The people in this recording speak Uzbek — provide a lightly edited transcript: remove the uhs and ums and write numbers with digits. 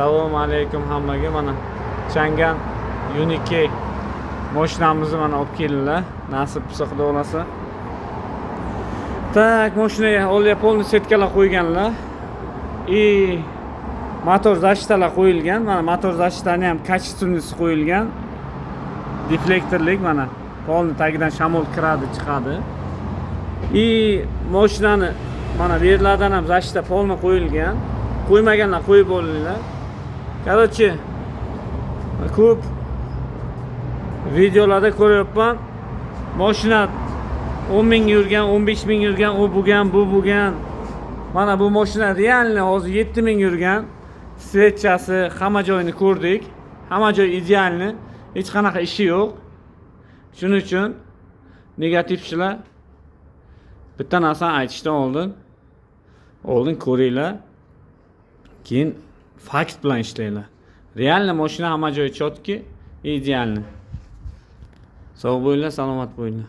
Assalomu alaykum hammaga. Mana Changan UNI-K mashinamizni mana olib keldilar. Nasib qilsa, Xudo xohlasa. Так, mashinaga olya полный сетка lar qo'yganlar. И motor защита lar qo'yilgan. Mana motor защита ni ham качественный si qo'yilgan. Deflektorlik mana. Polni tagidan shamol kiradi, chiqadi. И mashinani mana bu yerlardan ham защита polni qo'yilgan. Qo'ymaganlar qo'yib olinglar. Короче, ko'p videolarda ko'ryapman. Mashina 10 ming yurgan, 15 ming yurgan, u bo'lgan, bu bo'lgan. Mana bu mashina реально hozir 7 ming yurgan. Свеча si, hamma joyini ko'rdik. Hamma joy идеальный. Hech qanaqa ishi yo'q. Shuning uchun negativchilar bitta narsani aytishdan oldin ko'ringlar. Keyin fakt bilan ishlanglar. Реально mashina hamma joyi чёткий, идеальный. Sog' bo'linglar, salomat bo'linglar.